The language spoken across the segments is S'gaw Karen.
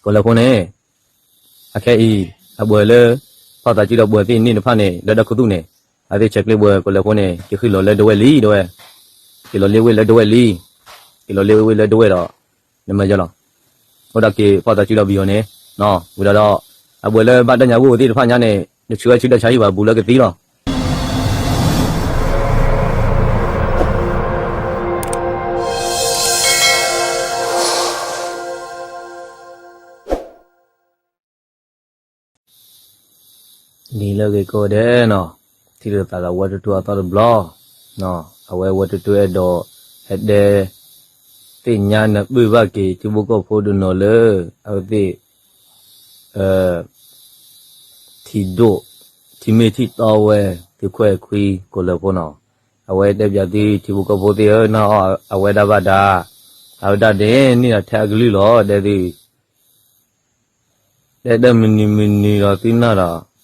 ကီၢ်လဲၤဖိန့ၣ် အခဲအံၤ အဘှၢလၢ ဖီၣ်သးစုဒီးဘှၢသ့ၣ်န့ၣ်တဖၣ်န့ၣ် လၢတၢ်ခူသူၣ်န့ၣ် အဝဲသ့ၣ်ဆဲးကျိးဘှၢကီၢ်လဲၤဖိန့ၣ် က့ၤဃုာ်လီၤလၢဒဝဲၢ်လံ ဒဝဲၢ်, က့ၤလီၤလ့ဝ့ၢ်လၢဒဝဲၢ်လံ, က့ၤလီၤလ့ဝ့ၢ်လၢဒဝဲၢ်ဒီး နမၤယဲလီၤ. အိၣ်ဒၣ်က့ၤဖီၣ်သးစုဒီးပယီၤန့ၣ် ဝံၤဒီး အဘှၢလၢဘၣ်တၢ်ညါဂိၢ်သ့ၣ်တဖၣ်ညါန့ၣ် တဆှၢဆူတၢ်ဆါဟံၣ်ဘၣ် ဘူးလၢကသံလီၤ. နံၤလၢအဂ့ၤကိးဂၤဒဲးနီၤ, ထံၣ်လိာ်သးဒီးဝဲတတူၢ်အသီတဘျီ, အဝဲဝဲတတူၢ်အဲၣ်ဒိး ဟဲတဲ သ့ၣ်ညါနၢ်ပၢၢ်ဘၣ်က့ၤ ထံဖိကီၢ်ဖိတနီၤလၢ အဝဲသ့ၣ် ထံဒိၣ် ထံမ့ၢ်ထံတီဝဲ သုးခွဲးခွံ ကီၢ်လဲၤဖိနီၤ, အဝဲတဲပၠးသု ထံဖိကီၢ်ဖိသ့ၣ်ဧၢ နၢ်အီၣ်အဝဲဒၣ်ဘၣ်ဒါ, အဝဲဒၣ်န့ၣ် န့ၢ်ဒီးထဲအကလုၢ်လီၤ တဲသု တဲတၢ်မနုၤမနုၤဒီးသုနၢ်ဒီး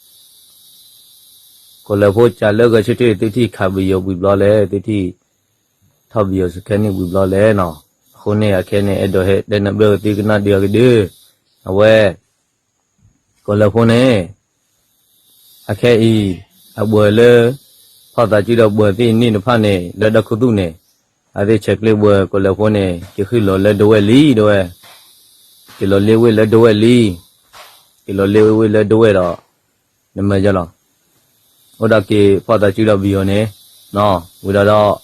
ကီၢ်လဲၤဖိကးလၢဂဲၤဆၢထၢၣ် သုထံၣ်ခးပယီၤဘှံးဘျီလဲၣ်, သုထံၣ်ထီၣ်ပယီၤစခါန့ၣ်ဘှံးဘျီလဲၣ်နီၤ. အဃိန့ၣ် အခဲန့ၣ် အဲၣ်ဒိးဟဲတဲနၢ်ပၢၢ်သုကနၣ်ဒုးအကဒု, အဝဲ ကီၢ်လဲၤဖိန့ၣ် အခဲအံၤ အဘှၢလၢ ဖီၣ်သးစုဒီးဘှၢသ့ၣ်န့ၣ်တဖၣ်န့ၣ် လၢတၢ်ခူသူၣ်န့ၣ် အဝဲသ့ၣ်ဆဲးကျိးဘှၢကီၢ်လဲၤဖိန့ၣ် က့ၤဃုာ်လီၤလၢဒဝဲၢ်လံ ဒဝဲၢ်, က့ၤလီၤလ့ဝ့ၢ်လၢဒဝဲၢ်လံ, က့ၤလီၤလ့ဝ့ၢ်လၢဒဝဲၢ်ဒီး နမၤယဲလီၤ. အိၣ်ဒၣ်က့ၤဖီၣ်သးစုဒီးပယီၤန့ၣ် ဝံၤဒီးဒီး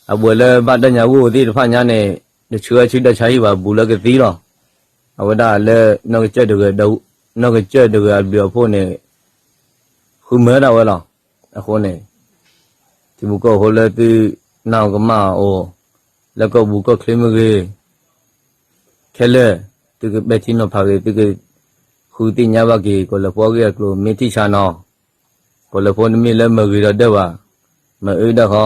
အဘှၢလၢဘၣ်တၢ်ညါဂိၢ်သ့ၣ်တဖၣ်ညါန့ၣ် တဆှၢဆူတၢ်ဆါဟံၣ်ဘၣ် ဘူးလၢကသံလီၤ. အဝဲဒၣ်လၢ နီၢ်ကစၢၢ်တဂၤအဘျုးအဖှိၣ်န့ၣ် ဃုမၤဒၣ်ဝဲလီၤ. အဃိန့ၣ် ထံဖိကီၢ်ဖိလၢသုနၢ်ကမၣ်အီၤ လၢကီၢ်ပူၤကီၢ်ချၢမ့ၢ်ဂ့ၤ ခဲလၢာ် သုကပဲာ်ထံနီၤဖးဂ့ၤ သုကဃုသ့ၣ်ညါဘၣ်က့ၤ ကီၢ်လဲၤဖိအဂ့ၢ်အကျိၤ မ့ၢ်ထံၣ်ဆါနီၤ, ကီၢ်လဲၤဖိတမ့ၢ်လၢမၤဂ့ၤဒီးဒၢဘၣ်, မၤအၢဒၣ်ဃီ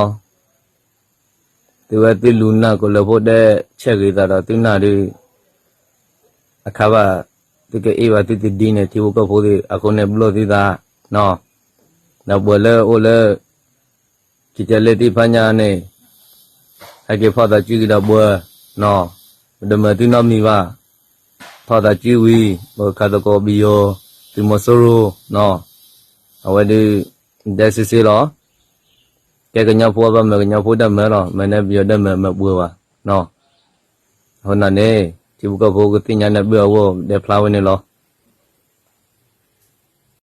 သုဝဲသုလူၤနၢ်ကီၢ်လဲၤဖိတဲဆဲးဂ့ၤသးဒီးသုနၢ်ဒုး အခါဘၣ် သုကအ့ၣ်ဘၣ်သုတဒ်န့ၣ် ထံဖိကီၢ်ဖိသ့ၣ် အဃိန့ၣ်ဘျီၣ်သုသး, ဒီးဘှၢလၢအိၣ်လၢ ကကဲလၢသ့ၣ်တဖၣ်ညါန့ၣ် ဟဲက့ၤဖီၣ်သးစုက့ၤဒီးဘှၢ, ပတမၤသုနီတမံၤဘၣ်, ဖီၣ်သးစုဝံၤ ပကခးသကိးပယီၤ သုးမီၤစိရိၤ, အဝဲဒုး ဒဲစ့စ့လီၤ. ကဲကညီဖိဘၣ်မၤကညီဖိတၢ်မၤလီၤ, မၤန့ၢ်ပယီၤတၢ်မၤမၤဘှၢဘၣ်. အဃိန့ၣ်န့ၣ် ထံဖိကီၢ်ဖိကသ့ၣ်ညါနၢ်ပၢၢ်အဂီၢ် ဒဲဖျါဝဲန့ၣ်လီၤ.